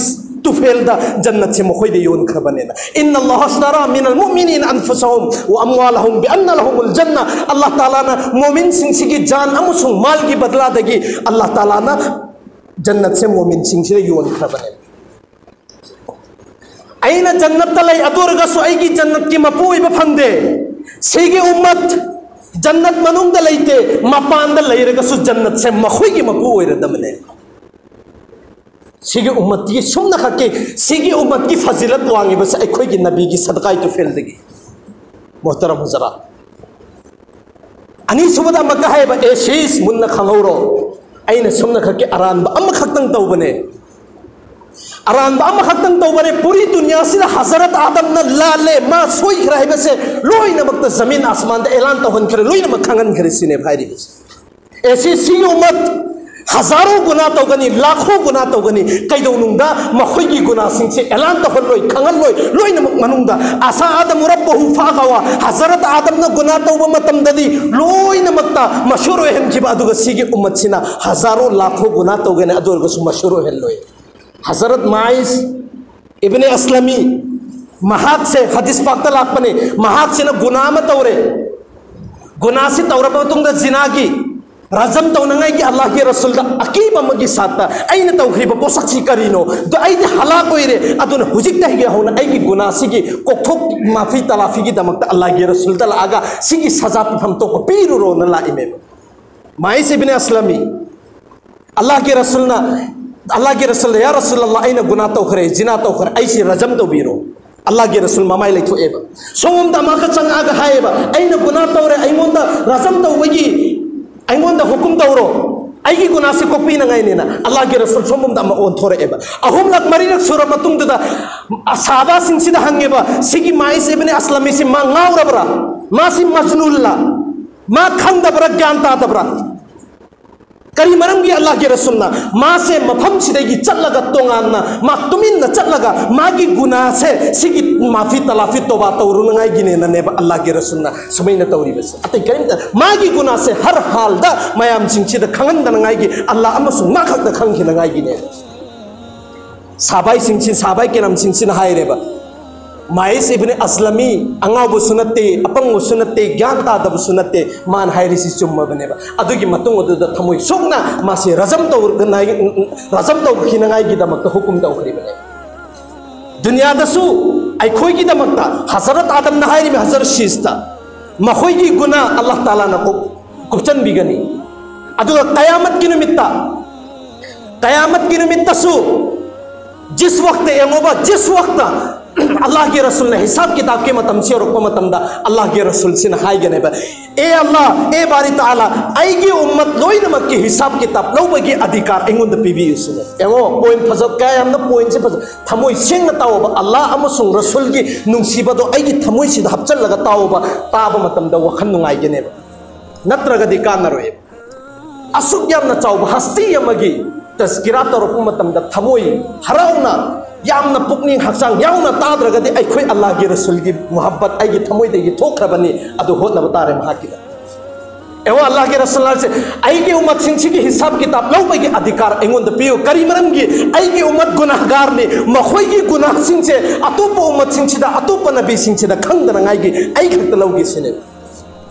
ꯇꯨꯐꯦꯜꯗ ꯖꯟꯅꯠꯁꯦ ꯃꯈꯣꯏꯗ ꯌꯣꯟꯈ꯭ꯔꯕꯅꯦꯅ꯫ "ꯏꯟꯅ ꯑꯜꯂꯥꯍ ꯑꯁꯇꯥꯔꯥ ꯃꯤꯅꯜ ꯃꯨꯑꯃꯤꯅꯤꯅ ꯑꯟꯐꯨꯁꯍꯨꯝ ꯋ ꯑꯝꯋꯥꯂꯍꯨꯝ ꯕꯤ ꯑꯟꯅ ꯂꯍꯨꯃꯨꯜ ꯖꯟꯅ"꯫ ꯑꯜꯂꯥꯍ ꯇꯥꯂꯥꯅ ꯃꯣꯃꯤꯟꯁꯤꯡꯁꯤꯒꯤ ꯖꯥꯟ ꯑꯃꯁꯨꯡ ꯃꯥꯜꯒꯤ ꯕꯗꯂꯥꯗꯒꯤ ꯑꯜꯂꯥꯍ ꯇꯥꯂꯥꯅ ꯖꯟꯅꯠꯁꯦ ꯃꯣꯃꯤꯟꯁꯤꯡꯁꯤꯗ ꯌꯣꯟꯈ꯭ꯔꯕꯅꯦ꯫ ꯑꯩꯅ ꯖꯟꯅꯠꯇ ꯂꯩ, ꯑꯗꯨ ꯑꯣꯏꯔꯒꯁꯨ ꯑꯩꯒꯤ ꯖꯟꯅꯠꯀꯤ ꯃꯄꯨ ꯑꯣꯏꯕ ꯐꯪꯗꯦ꯫ ꯁꯤꯒꯤ ꯎꯝꯃꯠ ꯖꯟꯅꯠ ꯃꯅꯨꯡꯗ ꯂꯩꯇꯦ, ꯃꯄꯥꯟꯗ ꯂꯩꯔꯒꯁꯨ ꯖꯟꯅꯠꯁꯦ ꯃꯈꯣꯏꯒꯤ ꯃꯄꯨ ꯑꯣꯏꯔꯗꯕꯅꯦ꯫ ꯁꯤꯒꯤ ꯎꯝꯃꯠꯀꯤ ꯁꯨꯝꯅ ꯈꯛꯀꯤ, ꯁꯤꯒꯤ ꯎꯝꯃꯠꯀꯤ ꯐꯖꯤꯂꯠ ꯋꯥꯡꯉꯤꯕꯁꯦ ꯑꯩꯈꯣꯏꯒꯤ ꯅꯕꯤꯒꯤ ꯁꯗꯀꯥꯏ ꯇꯨꯐꯦꯜꯗꯒꯤ꯫ ꯃꯣꯍꯇꯔꯝ ꯍꯖꯔꯥꯠ, ꯑꯅꯤꯁꯨꯕꯗ ꯑꯃꯨꯛꯀ ꯍꯥꯏꯕ, ꯑꯦ ꯁꯤꯁ, ꯃꯨꯟꯅ ꯈꯪꯍꯧꯔꯣ, ꯑꯩꯅ ꯁꯨꯝꯅ ꯈꯛꯀꯤ ꯑꯔꯥꯟꯕ ꯑꯃꯈꯛꯇꯪ ꯇꯧꯕꯅꯦ, ꯑꯔꯥꯟꯕ ꯑꯃꯈꯛꯇꯪ ꯇꯧꯕꯅꯦ꯫ ꯄꯨꯔꯤ ꯗꯨꯅꯤꯌꯥꯁꯤꯗ ꯍꯖꯔꯠ ꯑꯥꯗꯝꯅ ꯂꯥꯜꯂꯦ, ꯃꯥ ꯁꯣꯏꯈ꯭ꯔꯦ ꯍꯥꯏꯕꯁꯦ ꯂꯣꯏꯅꯃꯛꯇ ꯖꯃꯤꯟ ꯑꯁꯃꯥꯟꯗ ꯑꯦꯂꯥꯟ ꯇꯧꯍꯟꯈ꯭ꯔꯦ, ꯂꯣꯏꯅꯃꯛ ꯈꯪꯍꯟꯈ꯭ꯔꯦ ꯁꯤꯅꯦꯕ ꯍꯥꯏꯔꯤꯕꯁꯦ꯫ ꯑꯦ ꯁꯤ, ꯁꯤꯒꯤ ꯎꯝꯃꯠ ꯍꯖꯥꯔꯣ ꯒꯨꯅꯥ ꯇꯧꯒꯅꯤ, ꯂꯥꯈꯣ ꯒꯨꯅꯥ ꯇꯧꯒꯅꯤ꯫ ꯀꯩꯗꯧꯅꯨꯡꯗ ꯃꯈꯣꯏꯒꯤ ꯒꯨꯅꯥꯁꯤꯡꯁꯦ ꯑꯦꯂꯥꯟ ꯇꯧꯍꯜꯂꯣꯏ, ꯈꯪꯍꯜꯂꯣꯏ꯫ ꯂꯣꯏꯅꯃꯛ ꯃꯅꯨꯡꯗ ꯑꯁꯥ ꯑꯥꯗꯝ ꯔꯕꯍꯨ ꯐꯥꯒꯋꯥ, ꯍꯖꯔꯠ ꯑꯥꯗꯝꯅ ꯒꯨꯅꯥ ꯇꯧꯕ ꯃꯇꯝꯗꯗꯤ ꯂꯣꯏꯅꯃꯛꯇ ꯃꯁꯍꯨꯔ ꯑꯣꯏꯍꯟꯈꯤꯕ, ꯑꯗꯨꯒ ꯁꯤꯒꯤ ꯎꯝꯃꯠꯁꯤꯅ ꯍꯖꯥꯔꯣ ꯂꯥꯈꯣ ꯒꯨꯅꯥ ꯇꯧꯒꯅꯤ, ꯑꯗꯨ ꯑꯣꯏꯔꯒꯁꯨ ꯃꯁꯍꯨꯔ ꯑꯣꯏꯍꯜꯂꯣꯏ꯫ ꯍꯖꯔꯠ ꯃꯥꯏꯁ ꯏꯕꯅꯦ ꯑꯁꯂꯃꯤ, ꯃꯍꯥꯛꯁꯦ ꯍꯗꯤꯁ ꯄꯥꯛꯇ ꯂꯥꯛꯄꯅꯦ꯫ ꯃꯍꯥꯛꯁꯤꯅ ꯒꯨꯅꯥ ꯑꯃ ꯇꯧꯔꯦ꯫ ꯒꯨꯅꯥꯁꯤ ꯇꯧꯔꯕ ꯃꯇꯨꯡꯗ ꯖꯤꯅꯥꯒꯤ ꯔꯖꯝ ꯇꯧꯅꯉꯥꯏꯒꯤ ꯑꯜꯂꯥꯍꯒꯤ ꯔꯁꯨꯜꯗ ꯑꯀꯤꯕ ꯑꯃꯒꯤ ꯁꯥꯠꯇ, "ꯑꯩꯅ ꯇꯧꯈ꯭ꯔꯤꯕ ꯄꯣꯠꯁꯛꯁꯤ ꯀꯔꯤꯅꯣ? ꯑꯗꯣ ꯑꯩꯗꯤ ꯍꯂꯥꯛ ꯑꯣꯏꯔꯦ, ꯑꯗꯨꯅ ꯍꯧꯖꯤꯛꯇꯒꯤ ꯍꯧꯅ ꯑꯩꯒꯤ ꯒꯨꯅꯥꯁꯤꯒꯤ ꯀꯣꯛꯊꯣꯛ ꯃꯥꯐꯤ ꯇꯂꯥꯐꯤꯒꯤꯗꯃꯛꯇ ꯑꯜꯂꯥꯍꯒꯤ ꯔꯁꯨꯜꯗ ꯂꯥꯛꯑꯒ ꯁꯤꯒꯤ ꯁꯖꯥ ꯄꯤꯐꯝ ꯊꯣꯛꯄ ꯄꯤꯔꯨꯔꯣꯅ" ꯂꯥꯛꯏꯃꯦꯕ꯫ ꯃꯥꯏꯁ ꯏꯕꯅꯦ ꯑꯁꯂꯃꯤ, ꯑꯜꯂꯥꯍꯒꯤ ꯔꯁꯨꯜꯅ, ꯑꯜꯂꯥꯍꯒꯤ ꯔꯁꯨꯜꯗ, "ꯌꯥ ꯔꯁꯨꯜ ꯑꯜꯂꯥꯍ, ꯑꯩꯅ ꯒꯨꯅꯥ ꯇꯧꯈ꯭ꯔꯦ, ꯖꯤꯅꯥ ꯇꯧꯈ꯭ꯔꯦ, ꯑꯩꯁꯤ ꯔꯖꯝ ꯇꯧꯕꯤꯔꯣ"꯫ ꯑꯜꯂꯥꯍꯒꯤ ꯔꯁꯨꯜ ꯃꯃꯥꯏ ꯂꯩꯊꯣꯛꯑꯦꯕ꯫ ꯁꯣꯝꯗ ꯑꯃꯒ ꯆꯪꯉꯛꯑꯒ ꯍꯥꯏꯌꯦꯕ, "ꯑꯩꯅ ꯒꯨꯅꯥ ꯇꯧꯔꯦ, ꯑꯩꯉꯣꯟꯗ ꯔꯖꯝ ꯇꯧꯕꯒꯤ ꯑꯩꯉꯣꯟꯗ ꯍꯨꯀꯨꯝ ꯇꯧꯔꯣ"꯫ ꯑꯩꯒꯤ ꯒꯨꯅꯥꯁꯤ ꯀꯣꯛꯄꯤꯅꯉꯥꯏꯅꯦꯅ ꯑꯜꯂꯥꯍꯒꯤ ꯔꯁꯨꯜ ꯁꯣꯝꯕꯝꯗ ꯑꯃ ꯑꯣꯟꯊꯣꯔꯛꯑꯦꯕ꯫ ꯑꯍꯨꯝꯂꯛ ꯃꯔꯤꯔꯛ ꯁꯨꯔ ꯃꯇꯨꯡꯗꯨꯗ ꯁꯍꯥꯕꯥꯁꯤꯡꯁꯤꯗ ꯍꯪꯉꯦꯕ, "ꯁꯤꯒꯤ ꯃꯥꯏꯁ ꯏꯕꯅꯤ ꯑꯁꯂꯃꯤꯁꯤ ꯃꯥ ꯉꯥꯎꯔꯕ꯭ꯔꯥ? ꯃꯥꯁꯤ ꯃꯖꯅꯨꯜꯂ? ꯃꯥ ꯈꯪꯗꯕ꯭ꯔꯥ, ꯒ꯭ꯌꯥꯟ ꯇꯥꯗꯕ꯭ꯔꯥ?" ꯀꯔꯤ ꯃꯔꯝꯒꯤ ꯑꯜꯂꯥꯍꯒꯤ ꯔꯁꯨꯜꯅ ꯃꯥꯁꯦ ꯃꯐꯝꯁꯤꯗꯒꯤ ꯆꯠꯂꯒ, ꯇꯣꯉꯥꯟꯅ ꯃꯥ ꯇꯨꯃꯤꯟꯅ ꯆꯠꯂꯒ ꯃꯥꯒꯤ ꯒꯨꯅꯥꯁꯦ ꯁꯤꯒꯤ ꯃꯥꯐꯤ ꯇꯂꯥꯐꯤ ꯇꯣꯕꯥ ꯇꯧꯔꯨꯅꯉꯥꯏꯒꯤꯅꯦꯅꯅꯦꯕ ꯑꯜꯂꯥꯍꯒꯤ ꯔꯁꯨꯜꯅ ꯁꯨꯃꯥꯏꯅ ꯇꯧꯔꯤꯕꯁꯦ꯫ ꯑꯇꯩ ꯀꯔꯤꯝꯇ, ꯃꯥꯒꯤ ꯒꯨꯅꯥꯁꯦ ꯍꯔ ꯍꯥꯜꯗ ꯃꯌꯥꯝꯁꯤꯡꯁꯤꯗ ꯈꯪꯍꯟꯗꯅꯉꯥꯏꯒꯤ, ꯑꯜꯂꯥꯍ ꯑꯃꯁꯨꯡ ꯃꯥ ꯈꯛꯇ ꯈꯪꯈꯤꯅꯉꯥꯏꯒꯤꯅꯦꯕ꯫ ꯁꯍꯥꯕꯥꯏꯁꯤꯡꯁꯤ, ꯁꯍꯥꯕꯥꯏ ꯀꯤꯔꯥꯝꯁꯤꯡꯁꯤꯅ ꯍꯥꯏꯔꯦꯕ, "ꯃꯥꯏꯁ ꯏꯕꯅꯤ ꯑꯁꯂꯃꯤ ꯑꯉꯥꯎꯕꯁꯨ ꯅꯠꯇꯦ, ꯑꯄꯪꯕꯁꯨ ꯅꯠꯇꯦ, ꯒ꯭ꯌꯥꯟ ꯇꯥꯗꯕꯁꯨ ꯅꯠꯇꯦ, ꯃꯥꯅ ꯍꯥꯏꯔꯤꯁꯤ ꯆꯨꯝꯃꯕꯅꯦꯕ"꯫ ꯑꯗꯨꯒꯤ ꯃꯇꯨꯡ ꯑꯗꯨꯗ ꯊꯃꯣꯏ ꯁꯣꯛꯅ ꯃꯥꯁꯦ ꯔꯖꯝ ꯇꯧ-, ꯔꯖꯝ ꯇꯧꯈꯤꯅꯉꯥꯏꯒꯤꯗꯃꯛꯇ ꯍꯨꯀꯨꯝ ꯇꯧꯈ꯭ꯔꯤꯕꯅꯦ꯫ ꯗꯨꯅꯤꯌꯥꯗꯁꯨ ꯑꯩꯈꯣꯏꯒꯤꯗꯃꯛꯇ ꯍꯖꯔꯠ ꯑꯥꯗꯝꯅ ꯍꯥꯏꯔꯤꯕ ꯍꯖꯔꯠ ꯁꯤꯁꯇ ꯃꯈꯣꯏꯒꯤ ꯒꯨꯅꯥ ꯑꯜꯂꯥꯍ ꯇꯥꯂꯥꯅ ꯀꯨꯞ-, ꯀꯨꯞꯆꯟꯕꯤꯒꯅꯤ꯫ ꯑꯗꯨꯒ ꯀꯌꯥꯃꯠꯀꯤ ꯅꯨꯃꯤꯠꯇ, ꯀꯌꯥꯃꯠꯀꯤ ꯅꯨꯃꯤꯠꯇꯁꯨ ꯖꯤꯁ ꯋꯛꯇ, ꯌꯦꯡꯉꯣꯕ, ꯖꯤꯁ ꯋꯛꯇ ꯑꯜꯂꯥꯍꯒꯤ ꯔꯁꯨꯜꯅ ꯍꯤꯁꯥꯕ ꯀꯤꯇꯥꯕꯀꯤ ꯃꯇꯝꯁꯤ ꯌꯧꯔꯛꯄ ꯃꯇꯝꯗ ꯑꯜꯂꯥꯍꯒꯤ ꯔꯁꯨꯜꯁꯤꯅ ꯍꯥꯏꯒꯅꯦꯕ, "ꯑꯦ ꯑꯜꯂꯥꯍ, ꯑꯦ ꯕꯥꯔꯤ ꯇꯥꯂꯥ, ꯑꯩꯒꯤ ꯎꯝꯃꯠ ꯂꯣꯏꯅꯃꯛꯀꯤ ꯍꯤꯁꯥꯕ ꯀꯤꯇꯥꯕ ꯂꯧꯕꯒꯤ ꯑꯙꯤꯀꯥꯔ ꯑꯩꯉꯣꯟꯗ ꯄꯤꯕꯤꯌꯨ" ꯁꯤꯅꯦ꯫ ꯌꯦꯡꯉꯣ, ꯄꯣꯏꯟ ꯐꯖ, ꯀꯌꯥ ꯌꯥꯝꯅ ꯄꯣꯏꯟꯁꯦ ꯐꯖ, ꯊꯃꯣꯏ ꯁꯦꯡꯅ ꯇꯥꯎꯕ, ꯑꯜꯂꯥꯍ ꯑꯃꯁꯨꯡ ꯔꯁꯨꯜꯒꯤ ꯅꯨꯡꯁꯤꯕꯗꯣ ꯑꯩꯒꯤ ꯊꯃꯣꯏꯁꯤꯗ ꯍꯥꯞꯆꯜꯂꯒ ꯇꯥꯎꯕ, ꯇꯥꯕ ꯃꯇꯝꯗ ꯋꯥꯈꯜ ꯅꯨꯡꯉꯥꯏꯒꯅꯦꯕ, ꯅꯠꯇ꯭ꯔꯒꯗꯤ ꯀꯥꯟꯅꯔꯣꯏ꯫ ꯑꯁꯨꯛ ꯌꯥꯝꯅ ꯆꯥꯎꯕ ꯍꯁꯇꯤ ꯑꯃꯒꯤ ꯇꯁꯀꯤꯔꯥ ꯇꯧꯔꯛꯄ ꯃꯇꯝꯗ ꯊꯃꯣꯏ ꯍꯔꯥꯎꯅ, ꯌꯥꯝꯅ ꯄꯨꯛꯅꯤꯡ ꯍꯛꯆꯥꯡ ꯌꯥꯎꯅ ꯇꯥꯗ꯭ꯔꯒꯗꯤ ꯑꯩꯈꯣꯏ ꯑꯜꯂꯥꯍꯒꯤ ꯔꯁꯨꯜꯒꯤ ꯃꯨꯍꯕꯠ ꯑꯩꯒꯤ ꯊꯃꯣꯏꯗꯒꯤ ꯊꯣꯛꯈ꯭ꯔꯕꯅꯤ, ꯑꯗꯨ ꯍꯣꯠꯅꯕ ꯇꯥꯔꯦ ꯃꯍꯥꯛꯀꯤꯗ꯫ ꯑꯦꯋꯥ, ꯑꯜꯂꯥꯍꯒꯤ ꯔꯁꯨꯜꯅ ꯍꯥꯏꯁꯦ, "ꯑꯩꯒꯤ ꯎꯝꯃꯠꯁꯤꯡꯁꯤꯒꯤ ꯍꯤꯁꯥꯕ ꯀꯤꯇꯥꯕ ꯂꯧꯕꯒꯤ ꯑꯙꯤꯀꯥꯔ ꯑꯩꯉꯣꯟꯗ ꯄꯤꯌꯨ"꯫ ꯀꯔꯤ ꯃꯔꯝꯒꯤ? ꯑꯩꯒꯤ ꯎꯝꯃꯠ ꯒꯨꯅꯥꯍꯒꯥꯔꯅꯤ, ꯃꯈꯣꯏꯒꯤ ꯒꯨꯅꯥꯍꯁꯤꯡꯁꯦ ꯑꯇꯣꯞꯄ ꯎꯝꯃꯠꯁꯤꯡꯁꯤꯗ, ꯑꯇꯣꯞꯄ ꯅꯕꯤꯁꯤꯡꯁꯤꯗ ꯈꯪꯗꯅꯉꯥꯏꯒꯤ ꯑꯩ ꯈꯛꯇ ꯂꯧꯒꯦ ꯁꯤꯅꯦ꯫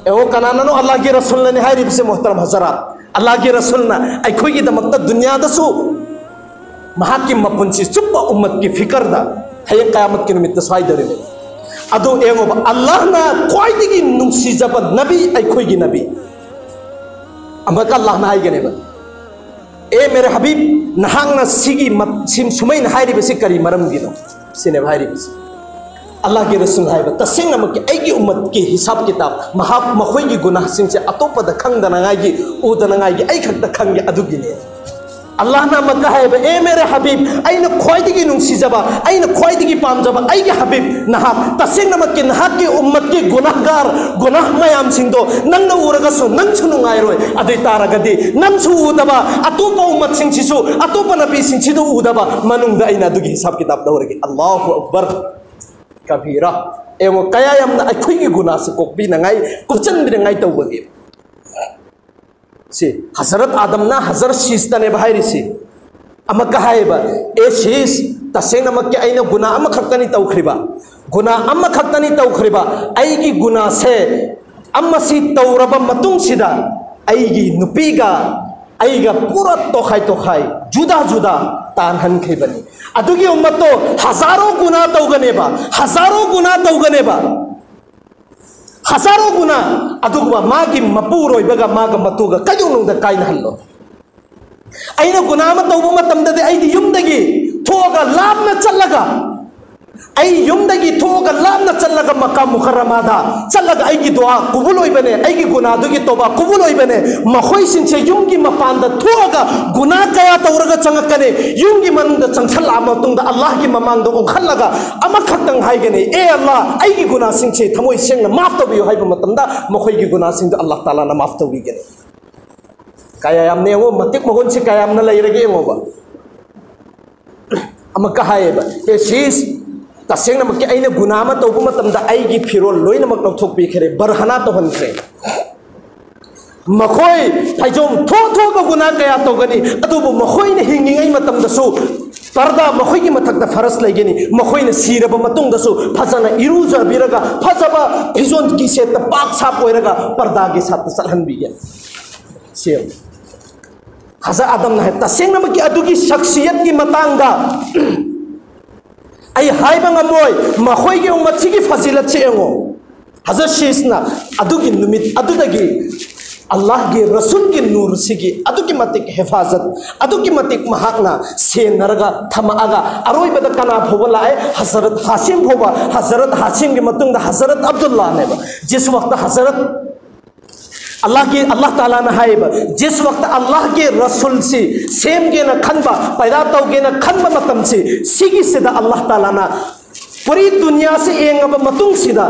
ꯑꯦꯋꯥ, ꯀꯅꯥꯅꯅꯣ ꯑꯜꯂꯥꯍꯒꯤ ꯔꯁꯨꯜꯅꯅꯤ ꯍꯥꯏꯔꯤꯕꯁꯦ, ꯃꯣꯍꯇꯔꯝ ꯍꯖꯔꯥꯠ? ꯑꯜꯂꯥꯍꯒꯤ ꯔꯁꯨꯜꯅ ꯑꯩꯈꯣꯏꯒꯤꯗꯃꯛꯇ ꯗꯨꯅꯤꯌꯥꯗꯁꯨ ꯃꯍꯥꯛꯀꯤ ꯃꯄꯨꯟꯁꯤ ꯆꯨꯞꯄ ꯎꯝꯃꯠꯀꯤ ꯐꯤꯀꯔꯗ ꯍꯌꯦꯡ ꯀꯌꯥꯃꯠꯀꯤ ꯅꯨꯃꯤꯠꯇ ꯁꯥꯏꯗꯧꯔꯤꯕꯅꯤ꯫ ꯑꯗꯨ ꯌꯦꯡꯉꯣꯕ, ꯑꯜꯂꯥꯍꯅ ꯈ꯭ꯋꯥꯏꯗꯒꯤ ꯅꯨꯡꯁꯤꯖꯕ ꯅꯕꯤ, ꯑꯩꯈꯣꯏꯒꯤ ꯅꯕꯤ꯫ ꯑꯃꯨꯛꯀ ꯑꯜꯂꯥꯍꯅ ꯍꯥꯏꯒꯅꯦꯕ, "ꯑꯦ ꯃꯦꯔꯦ ꯍꯕꯤꯕ, ꯅꯍꯥꯛꯅ ꯁꯤꯒꯤ ꯃ-, ꯁꯤ-, ꯁꯨꯃꯥꯏꯅ ꯍꯥꯏꯔꯤꯕꯁꯤ ꯀꯔꯤ ꯃꯔꯝꯒꯤꯅꯣ?" ꯁꯤꯅꯦꯕ ꯍꯥꯏꯔꯤꯕꯁꯤ꯫ ꯑꯜꯂꯥꯍꯒꯤ ꯔꯁꯨꯜ ꯍꯥꯏꯕ, "ꯇꯁꯦꯡꯅꯃꯛꯀꯤ ꯑꯩꯒꯤ ꯎꯝꯃꯠꯀꯤ ꯍꯤꯁꯥꯕ ꯀꯤꯇꯥꯕ, ꯃꯍꯥꯛ, ꯃꯈꯣꯏꯒꯤ ꯒꯨꯅꯥꯍꯁꯤꯡꯁꯦ ꯑꯇꯣꯞꯄꯗ ꯈꯪꯗꯅꯉꯥꯏꯒꯤ, ꯎꯗꯅꯉꯥꯏꯒꯤ ꯑꯩ ꯈꯛꯇ ꯈꯪꯒꯦ, ꯑꯗꯨꯒꯤꯅꯤ"꯫ ꯑꯜꯂꯥꯍꯅ ꯑꯃꯨꯛꯀ ꯍꯥꯏꯕ, "ꯑꯦ ꯃꯦꯔꯦ ꯍꯕꯤꯕ, ꯑꯩꯅ ꯈ꯭ꯋꯥꯏꯗꯒꯤ ꯅꯨꯡꯁꯤꯖꯕ, ꯑꯩꯅ ꯈ꯭ꯋꯥꯏꯗꯒꯤ ꯄꯥꯝꯖꯕ ꯑꯩꯒꯤ ꯍꯕꯤꯕ, ꯅꯍꯥꯛ, ꯇꯁꯦꯡꯅꯃꯛꯀꯤ ꯅꯍꯥꯛꯀꯤ ꯎꯝꯃꯠꯀꯤ ꯒꯨꯅꯥꯍꯒꯥꯔ, ꯒꯨꯅꯥꯍ ꯃꯌꯥꯝꯁꯤꯡꯗꯣ ꯅꯪꯅ ꯎꯔꯒꯁꯨ ꯅꯪꯁꯨ ꯅꯨꯡꯉꯥꯏꯔꯣꯏ꯫ ꯑꯗꯨ ꯑꯣꯏ ꯇꯥꯔꯒꯗꯤ ꯅꯪꯁꯨ ꯎꯗꯕ, ꯑꯇꯣꯞꯄ ꯎꯝꯃꯠꯁꯤꯡꯁꯤꯁꯨ, ꯑꯇꯣꯞꯄ ꯅꯕꯤꯁꯤꯡꯁꯤꯁꯨ ꯎꯗꯕ ꯃꯅꯨꯡꯗ ꯑꯩꯅ ꯑꯗꯨꯒꯤ ꯍꯤꯁꯥꯕ ꯀꯤꯇꯥꯕ ꯂꯧꯔꯒꯦ"꯫ ꯑꯜꯂꯥꯍꯨ ꯑꯛꯕꯔ ꯀꯕꯤꯔꯥ꯫ ꯌꯦꯡꯉꯣ, ꯀꯌꯥ ꯌꯥꯝꯅ ꯑꯩꯈꯣꯏꯒꯤ ꯒꯨꯅꯥꯁꯦ ꯀꯣꯛꯄꯤꯅꯉꯥꯏ, ꯀꯨꯞꯆꯟꯕꯤꯅꯉꯥꯏ ꯇꯧꯕꯒꯤ꯫ ꯁꯤ ꯍꯖꯔꯠ ꯑꯥꯗꯝꯅ ꯍꯖꯔꯠ ꯁꯤꯁꯇꯅꯦꯕ ꯍꯥꯏꯔꯤꯁꯤ꯫ ꯑꯃꯨꯛꯀ ꯍꯥꯏꯌꯦꯕ, "ꯑꯦ ꯁꯤꯁ, ꯇꯁꯦꯡꯅꯃꯛꯀꯤ ꯑꯩꯅ ꯒꯨꯅꯥ ꯑꯃꯈꯛꯇꯅꯤ ꯇꯧꯈ꯭ꯔꯤꯕ, ꯒꯨꯅꯥ ꯑꯃꯈꯛꯇꯅꯤ ꯇꯧꯈ꯭ꯔꯤꯕ꯫ ꯑꯩꯒꯤ ꯒꯨꯅꯥꯁꯦ ꯑꯃꯁꯤ ꯇꯧꯔꯕ ꯃꯇꯨꯡꯁꯤꯗ ꯑꯩꯒꯤ ꯅꯨꯄꯤꯒ ꯑꯩꯒ ꯄꯨꯔꯥ ꯇꯣꯈꯥꯏ ꯇꯣꯈꯥꯏ, ꯖꯨꯗꯥ ꯖꯨꯗꯥ ꯇꯥꯟꯍꯟꯈꯤꯕꯅꯤ"꯫ ꯑꯗꯨꯒꯤ ꯎꯝꯃꯠꯇꯣ ꯍꯖꯥꯔꯣ ꯒꯨꯅꯥ ꯇꯧꯒꯅꯦꯕ, ꯍꯖꯥꯔꯣ ꯒꯨꯅꯥ ꯇꯧꯒꯅꯦꯕ, ꯍꯖꯥꯔꯣ ꯒꯨꯅꯥ꯫ ꯑꯗꯨꯒꯨꯝꯕ ꯃꯥꯒꯤ ꯃꯄꯨꯔꯣꯏꯕꯒ ꯃꯥꯒ ꯃꯇꯨꯒ ꯀꯩꯗꯧꯅꯨꯡꯗ ꯀꯥꯏꯅꯍꯜꯂꯣ꯫ ꯑꯩꯅ ꯒꯨꯅꯥ ꯑꯃ ꯇꯧꯕ ꯃꯇꯝꯗꯗꯤ ꯑꯩꯗꯤ ꯌꯨꯝꯗꯒꯤ ꯊꯣꯛꯑꯒ ꯂꯥꯞꯅ ꯆꯠꯂꯒ, ꯑꯩ ꯌꯨꯝꯗꯒꯤ ꯊꯣꯛꯑꯒ ꯂꯥꯞꯅ ꯆꯠꯂꯒ ꯃꯀꯥ ꯃꯨꯀꯔꯔꯃꯥꯗ ꯆꯠꯂꯒ ꯑꯩꯒꯤ ꯗꯨꯋꯥ ꯀꯨꯕꯨꯜ ꯑꯣꯏꯕꯅꯦ, ꯑꯩꯒꯤ ꯒꯨꯅꯥꯗꯨꯒꯤ ꯇꯧꯕꯥ ꯀꯨꯕꯨꯜ ꯑꯣꯏꯕꯅꯦ꯫ ꯃꯈꯣꯏꯁꯤꯡꯁꯦ ꯌꯨꯝꯒꯤ ꯃꯄꯥꯟꯗ ꯊꯣꯛꯑꯒ ꯒꯨꯅꯥ ꯀꯌꯥ ꯇꯧꯔꯒ ꯆꯪꯉꯛꯀꯅꯤ꯫ ꯌꯨꯝꯒꯤ ꯃꯅꯨꯡꯗ ꯆꯪꯁꯜꯂꯛꯑ ꯃꯇꯨꯡꯗ ꯑꯜꯂꯥꯍꯒꯤ ꯃꯃꯥꯡꯗ ꯑꯣꯟꯈꯠꯂꯒ ꯑꯃꯈꯛꯇꯪ ꯍꯥꯏꯒꯅꯤ, "ꯑꯦ ꯑꯜꯂꯥꯍ, ꯑꯩꯒꯤ ꯒꯨꯅꯥꯁꯤꯡꯁꯦ ꯊꯃꯣꯏ ꯁꯦꯡꯅ ꯃꯥꯐ ꯇꯧꯕꯤꯌꯨ" ꯍꯥꯏꯕ ꯃꯇꯝꯗ ꯃꯈꯣꯏꯒꯤ ꯒꯨꯅꯥꯁꯤꯡꯗꯣ ꯑꯜꯂꯥꯍ ꯇꯥꯂꯥꯅ ꯃꯥꯐ ꯇꯧꯕꯤꯒꯅꯤ꯫ ꯀꯌꯥ ꯌꯥꯝꯅ ꯌꯦꯡꯉꯣ, ꯃꯇꯤꯛ ꯃꯒꯨꯟꯁꯤ ꯀꯌꯥ ꯌꯥꯝꯅ ꯂꯩꯔꯒꯦ ꯌꯦꯡꯉꯣꯕ꯫ ꯑꯃꯨꯛꯀ ꯍꯥꯏꯌꯦꯕ, "ꯑꯦ ꯁꯤꯁ, ꯇꯁꯦꯡꯅꯃꯛꯀꯤ ꯑꯩꯅ ꯒꯨꯅꯥ ꯑꯃ ꯇꯧꯕ ꯃꯇꯝꯗ ꯑꯩꯒꯤ ꯐꯤꯔꯣꯜ ꯂꯣꯏꯅꯃꯛ ꯂꯧꯊꯣꯛꯄꯤꯈ꯭ꯔꯦ, ꯕꯔꯍꯅꯥ ꯇꯧꯍꯟꯈ꯭ꯔꯦ꯫ ꯃꯈꯣꯏ ꯐꯩꯖꯣꯝ ꯊꯣꯛ ꯊꯣꯛꯑꯒ ꯒꯨꯅꯥ ꯀꯌꯥ ꯇꯧꯒꯅꯤ, ꯑꯗꯨꯕꯨ ꯃꯈꯣꯏꯅ ꯍꯤꯡꯉꯤꯉꯩ ꯃꯇꯝꯗꯁꯨ ꯄꯔꯗꯥ ꯃꯈꯣꯏꯒꯤ ꯃꯊꯛꯇ ꯐꯔꯁ ꯂꯩꯒꯅꯤ, ꯃꯈꯣꯏꯅ ꯁꯤꯔꯕ ꯃꯇꯨꯡꯗꯁꯨ ꯐꯖꯅ ꯏꯔꯨꯖꯕꯤꯔꯒ ꯐꯖꯕ ꯐꯤꯖꯣꯜꯒꯤ ꯁꯦꯠꯇ ꯄꯥꯛ ꯁꯥꯞ ꯑꯣꯏꯔꯒ ꯄꯔꯗꯥꯒꯤ ꯁꯥꯠꯇ ꯆꯠꯍꯟꯕꯤꯒꯅꯤ"꯫ ꯁꯤ ꯍꯖꯔꯠ ꯑꯥꯗꯝꯅ ꯍꯥꯏ, "ꯇꯁꯦꯡꯅꯃꯛꯀꯤ ꯑꯗꯨꯒꯤ ꯁꯛꯁꯤꯌꯠꯀꯤ ꯃꯇꯥꯡꯗ ꯑꯩ ꯍꯥꯏꯕ ꯉꯝꯃꯣꯏ, ꯃꯈꯣꯏꯒꯤ ꯎꯝꯃꯠꯁꯤꯒꯤ ꯐꯖꯤꯂꯠꯁꯦ ꯌꯦꯡꯉꯣ"꯫ ꯍꯖꯔꯠ ꯁꯤꯁꯅ ꯑꯗꯨꯒꯤ ꯅꯨꯃꯤꯠ ꯑꯗꯨꯗꯒꯤ ꯑꯜꯂꯥꯍꯒꯤ ꯔꯁꯨꯜꯒꯤ ꯅꯨꯔꯁꯤꯒꯤ ꯑꯗꯨꯛꯀꯤ ꯃꯇꯤꯛ ꯍꯦꯐꯥꯖꯠ, ꯑꯗꯨꯛꯀꯤ ꯃꯇꯤꯛ ꯃꯍꯥꯛꯅ ꯁꯦꯟꯅꯔꯒ ꯊꯝꯃꯛꯑꯒ, ꯑꯔꯣꯏꯕꯗ ꯀꯅꯥ ꯐꯥꯎꯕ ꯂꯥꯛꯑꯦ? ꯍꯖꯔꯠ ꯍꯥꯁꯤꯝ ꯐꯥꯎꯕ, ꯍꯖꯔꯠ ꯍꯥꯁꯤꯝꯒꯤ ꯃꯇꯨꯡꯗ ꯍꯖꯔꯠ ꯑꯕꯗꯨꯜꯂꯥꯅꯦꯕ꯫ ꯖꯤꯁ ꯋꯛꯇ ꯍꯖꯔꯠ ꯑꯜꯂꯥꯍꯒꯤ, ꯑꯜꯂꯥꯍ ꯇꯥꯂꯥꯅ ꯍꯥꯏꯌꯦꯕ, ꯖꯤꯁ ꯋꯛꯇ ꯑꯜꯂꯥꯍꯒꯤ ꯔꯁꯨꯜꯁꯤ ꯁꯦꯝꯒꯦꯅ ꯈꯟꯕ, ꯄꯩꯗꯥ ꯇꯧꯒꯦꯅ ꯈꯟꯕ ꯃꯇꯝꯁꯤ, ꯁꯤꯒꯤꯁꯤꯗ ꯑꯜꯂꯥꯍ ꯇꯥꯂꯥꯅ ꯄꯨꯔꯤ ꯗꯨꯅꯤꯌꯥꯁꯤ ꯌꯦꯡꯉꯕ ꯃꯇꯨꯡꯁꯤꯗ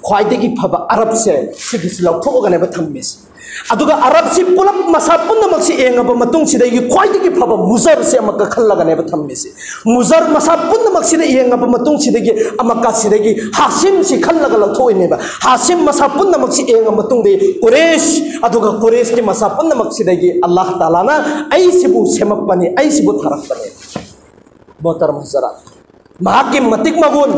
ꯈ꯭ꯋꯥꯏꯗꯒꯤ ꯐꯕ ꯑꯔꯕꯁꯦ ꯁꯤꯒꯤꯁꯤ ꯂꯧꯊꯣꯛꯑꯒꯅꯦꯕ ꯊꯝꯃꯤꯁꯤ꯫ ꯑꯗꯨꯒ ꯑꯔꯕꯁꯤ ꯄꯨꯂꯞ ꯃꯁꯥ ꯄꯨꯝꯅꯃꯛꯁꯤ ꯌꯦꯡꯉꯕ ꯃꯇꯨꯡꯁꯤꯗꯒꯤ ꯈ꯭ꯋꯥꯏꯗꯒꯤ ꯐꯕ ꯃꯨꯖꯔꯁꯦ ꯑꯃꯨꯛꯀ ꯈꯜꯂꯒꯅꯦꯕ ꯊꯝꯃꯤꯁꯤ꯫ ꯃꯨꯖꯔ ꯃꯁꯥ ꯄꯨꯝꯅꯃꯛꯁꯤꯗ ꯌꯦꯡꯉꯕ ꯃꯇꯨꯡꯁꯤꯗꯒꯤ ꯑꯃꯛꯀ ꯁꯤꯗꯒꯤ ꯍꯥꯁꯤꯝꯁꯤ ꯈꯜꯂꯒ ꯂꯧꯊꯣꯛꯏꯅꯦꯕ꯫ ꯍꯥꯁꯤꯝ ꯃꯁꯥ ꯄꯨꯝꯅꯃꯛꯁꯤ ꯌꯦꯡꯉ ꯃꯇꯨꯡꯗꯒꯤ ꯀꯨꯔꯦꯁ, ꯑꯗꯨꯒ ꯀꯨꯔꯦꯁꯀꯤ ꯃꯁꯥ ꯄꯨꯝꯅꯃꯛꯁꯤꯗꯒꯤ ꯑꯜꯂꯥꯍ ꯇꯥꯂꯥꯅ ꯑꯩꯁꯤꯕꯨ ꯁꯦꯝꯃꯛꯄꯅꯤ, ꯑꯩꯁꯤꯕꯨ ꯊꯥꯔꯛꯄꯅꯤ꯫ ꯃꯣꯍꯇꯔꯝ ꯍꯖꯔꯥꯠ, ꯃꯍꯥꯛꯀꯤ ꯃꯇꯤꯛ ꯃꯒꯨꯟ,